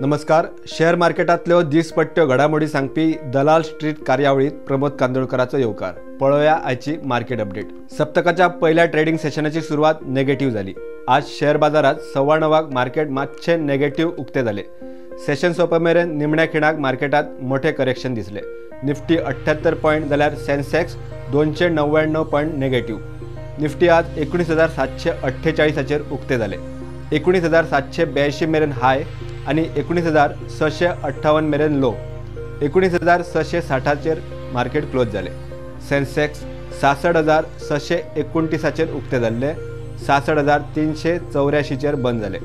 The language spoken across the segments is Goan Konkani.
नमस्कार. शेअर मार्केटांतल्यो दिसपट्ट्यो घडामोडी सांगपी दलाल स्ट्रीट कार्यावळीत प्रमोद कांदोळकराचो येवकार. पळोवया आयची मार्केट अपडेट. सप्तकाच्या पहिल्या ट्रेडिंग सेशनाची सुरवात नेगेटिव्ह झाली. आज शेअर बाजारात 9:15 मार्केट मातशे नेगेटिव्ह उक्ते झाले. सेशन सोंपा मेरेन निमण्या खिणाक मार्केटात मोठे करेक्शन दिसले. निफ्टी 78 पॉयंट जाल्यार सेन्सेक्स 299 पॉयंट नेगेटिव्ह. निफ्टी आज 19,748 उक्ते झाले. 19,782 मेरेन हाय आणि 19,658 मेरेन लो. 19,660 मार्केट क्लोज झाले. सेन्सेक्स 66,629 उक्ते जाल्ले, 66,384 बंद जाले.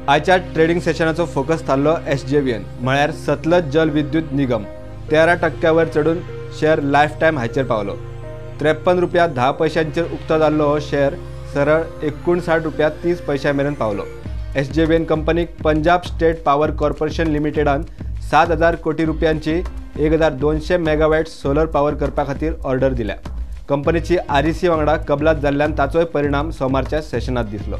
आयच्या ट्रेडिंग सेशनाचो फोकस थारलो SJVN म्हळ्यार सतलज जल विद्युत निगम. 13% चडून शेअर लायफ टायम हायचेर पावलो. 53 रुपया 10 पैशांचेर उक्तो जाल्लो हो शेअर सरळ 59 रुपया 30 पैशां मेरेन पावलो. SJVN कंपनीक पंजाब स्टेट पॉवर कॉर्पोरेशन लिमिटेडान 7,000 कोटी रुपयांची 1,200 मेगावॅट सोलर पॉवर करपा खातीर ऑर्डर दिल्या. कंपनीची REC वांगडा कबलात जाल्ल्यान ताचोय परिणाम सोमारच्या सेशनात दिसलो.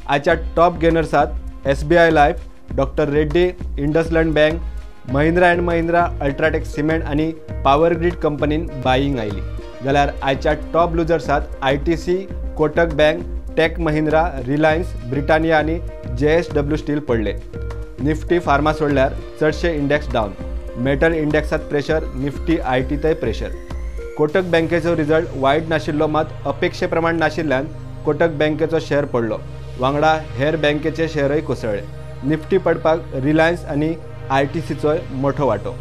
आयच्या top गेनर्सात SBI life, doctor Reddy, IndusInd bank, Mahindra and Mahindra, UltraTech cement आनी पॉवर ग्रीड कंपनीन बायिंग आयली. जाल्यार आयच्या top लुजर्सात ITC, Kotak bank, tech Mahindra, Reliance, Britannia आनी JSW steel पडले. निफ्टी फार्मा सोडल्यार चडशे इंडेक्स डावन. मेटल इंडेक्सात प्रेशर, निफ्टी ITतय प्रेशर. कोटक बँकेचो रिजल्ट वायट नाशिल्लो, मात अपेक्षे प्रमाण नाशिल्ल्यान कोटक बँकेचो शेअर पडलो. वांगडा हेर बँकेचे शेअरय कोसळ्ळे. निफ्टी पडपाक रिलायन्स आनी ITCचोय मोठो वांटो.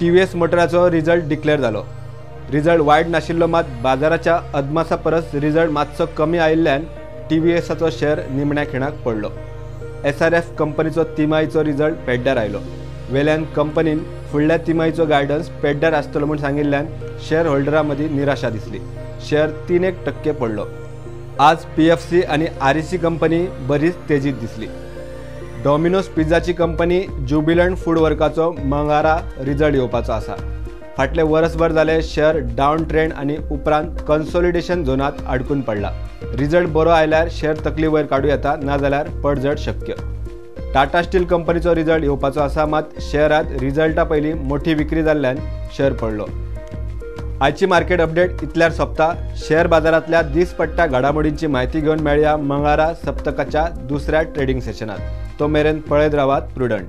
TVS मोटराचो रिजल्ट डिक्लेअर जालो. रिजल्ट वायट नाशिल्लो, मात बाजाराच्या अदमासा परस रिजल्ट मातसो कमी आयिल्ल्यान TVSाचो शेअर निमण्या खिणाक पडलो. SRF कंपनीचो तिमाहीचो रिजल्ट पेड्ड्यार आयलो. वेल्यान कंपनीन फुडल्या तिमाहीचो गायडन्स पेड्ड्यार आसतलो म्हूण सांगिल्ल्यान शेअर होल्डरां मदीं निराशा दिसली. शेअर 3% पडलो. आज PFC आनी REC company बरीच तेजीत दिसली. डॉमिनोज पिझ्झाची कंपनी ज्युबिलंट फूड वर्काचो मंगळारा रिजल्ट येवपाचो आसा. फाटले वर्सभर जाले शेअर डावन ट्रेंड आनी उपरांत कन्सोलिडेशन झोनात अडकून पडला. रिजल्ट बरो आयल्यार शेअर तकली वयर काडूं येता, नाजाल्यार पडझड शक्य. टाटा स्टील कंपनीचो रिजल्ट येवपाचो आसा, मात शेअरात रिजल्टा पयलीं मोठी विक्री जाल्ल्यान शेअर पडलो. आयची मार्केट अपडेट इतल्यार सोंपता. शेअर बाजारांतल्या दिसपट्ट्या घडामोडींची म्हायती घेवन मेळया मंगळारा सप्तकाच्या दुसऱ्या ट्रेडिंग सेशनात. तो मेरेन पळयत रावात प्रुडंट.